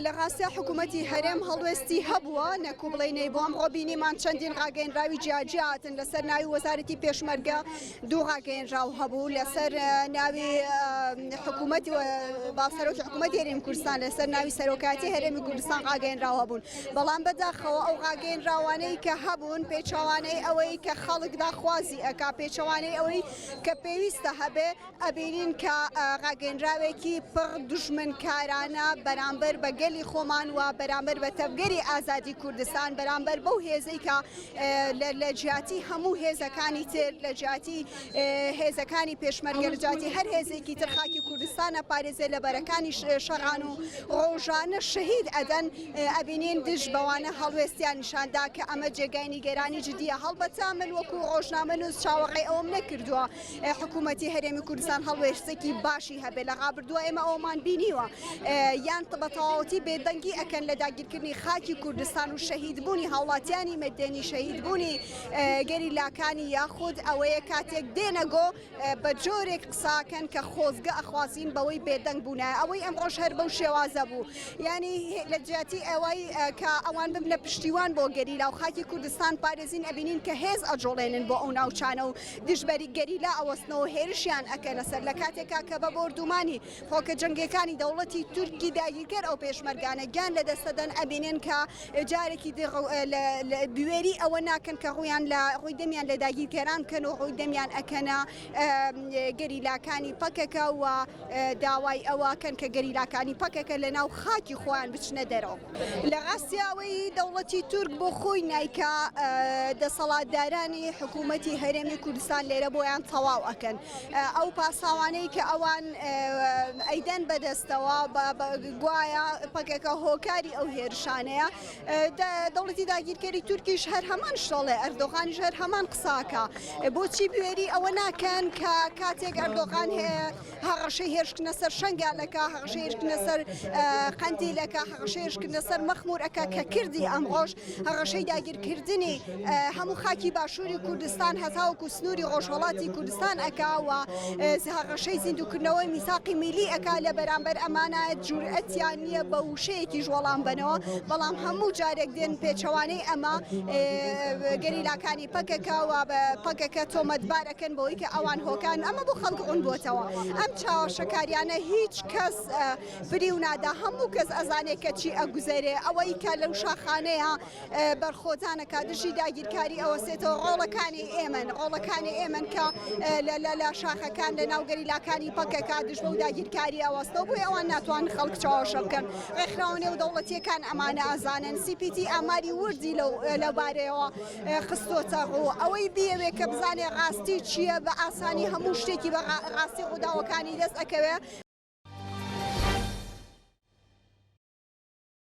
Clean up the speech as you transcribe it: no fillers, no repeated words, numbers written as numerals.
لە ڕاستیا حکوومەتی هەرێم هەڵوێستی هەبووە نەکو بڵێ نەیبوو. ئەمڕۆ بینیمان چەندین ڕاگەیەنراوی جیاجیا هاتن لەسەر ناوی وەزارەتی پێشمەرگە، دوو ڕاگەیەنراو هەبوو لەسەر ناوی حکوومەت با سەرۆکی حکوومەتی هەرێمی کوردستان، لەسەر ناوی سەرۆکایەتی هەرێمی کوردستان ڕاگەیەنراو هەبوون. بەڵام بەداخەوە ئەو ڕاگەیەنراوانەی کە هەبوون پێچەوانەی ئەوەی کە خەڵک داخوازی ئەکا، پێچەوانەی ئەوەی کە پێویستە هەبێ، ئەبینین کە ڕاگەیەنراوێکی پڕ دوژمنکارانە بەرامبەر بە گەلی خۆمان و بەرامبەر بە تەڤگەری ئازادی کوردستان، بەرامبەر بەو هێزەی کە لە جیاتی هەموو هێزەکانی تر، لە جیاتی هێزەکانی پێشمەرگە، لە جیاتی هەر هێزێکی تر خاکی کوردستان ئەپارێزێ لە بەرەکانی شەڕان و ڕۆژانە شەهید ئەدەن، ئەبینین دژ بەوانە هەڵوێستیان نیشاندا کە ئەمە جێگای نیگەرانی جدیە. هەڵبەتە من وەکو ڕۆژنامەنووس چاوەڕێی ئەوەم نەکردووە حکوومەتی هەرێمی کوردستان هەڵوێستێکی باشی هەبێت. لە ڕابردووە ئێمە ئەومان بینیوە یان بە تەواوەتی بێدەنگی ئەکەن لە داگیرکردنی خاکی کوردستان و شەهیدبوونی هاوڵاتیانی مەدەنی، شەهیدبوونی گەریلاکانی، یاخود ئەوەیە کاتێک دێنەگۆ بە جۆرێک قساکەن کە خۆزگە ئەخوازین بەوەی بێدەنگ بوونایە. ئەوەی ئەمڕۆش هەر بەو شێوازە بوو، یانی لە جیاتی ئەوەی کە ئەوان ببنە پشتیوان بۆ گەریلا و خاکی کوردستان پارێزین، ئەبینین کە هێز ئەجوڵێنن بۆ ئەو ناوچانە و دژبەری گەریلا ئەوەستنەوە هێرشیان ئەکەنە سەر، لە کاتێکا کە بە بۆردومانی فڕۆکە جەنگیەکانی دەوڵەتی تورکی داگیرکەر ئەو پێشمەرگانە گیان لەدەست دەدەن، ئەبینن کە جارێکی دی بوێری ئەوە ناکەن کە ڕوویان لە ڕووی دەمیان لە داگیرکەران بکەن و ڕووی دەمیان ئەکەنە گەریلاکانی پەکەکە و داوای ئەوە کەن کە گەریلاکانی پەکەکە لە ناو خاکی خۆیان بچنە دەرەوە. لە ڕاستیا ئەوەی دەوڵەتی تورک بۆ خۆی نایکا، دەسەڵاتدارانی حکوومەتی هەرێمی کوردستان لێرە بۆیان تەواو ئەکەن. ئەو پاساوانەی کە ئەوان ئەیدەن بەدەستەوە گوایە پەکەکە هۆکاری ئەو هێرشانەیە، دەوڵەتی داگیرکەری تورکیش هەر هەمان شتەڵێ، ئەردۆغانیش هەر هەمان قساکە. بۆچی بوێری ئەوە ناکەن کە کاتێک ئەردۆغان هەڕەشەی هێرشکردنە سەر شەنگال ئەکا، هەڕەشەی هێرشکردنە سەر قەندیل ئەکا، هەڕەشەی هێرشکردنە سەر مەخمور ئەکا کە کردی ئەمڕۆش هەڕەشەی داگیرکردنی هەموو خاکی باشووری کوردستان هەتاوەکو سنووری ڕۆژهەڵاتی کوردستان ئەکا و هەڕەشەی زیندووکردنەوەی میساقی میلی ئەکا، لە بەرامبەر ئەمانە جورئەتیان نییە بە وشەیەکیش وەڵام بەنەوە، بەڵام هەموو جارێک دێن پێچەوانەی ئەمە گەریلاکانی پەکەکە و پەکەکە تۆمەتبار ئەکەن بەوەی کە ئەوان هۆکارن. ئەمە بۆ خەڵک ڕوون بۆتەوە. ئەم چاوەشەکاریانە هیچ کەس فریو نادا، هەموو کەس ئەزانێ کە چی ئەگوزەرێ. ئەوەی کە لەو شاخانەیە بەرخۆدانەکە دژی داگیرکاری ئەوەسێتەوە ڕۆڵەکانی ئێمەن، ڕۆڵەکانی ئێمەن کە لە شاخەکان لە ناو گەریلاکانی پەکەکە دژ بەو داگیرکاری ئەوەستەوە، بۆیە ئەوان ناتوانن خەڵک چاوەشە بکەن. ڕێکخراوە نێودەوڵەتییەکان ئەمانە ئەزانن، سی پی تی ئاماری وردی لەوبارەیەوە خستۆتە ڕوو. ئەوەی بیەوێ کە بزانێ ڕاستی چییە، بە ئاسانی هەموو شتێکی بە ڕاستی ڕووداوەکانی دەست ئەکەوێ.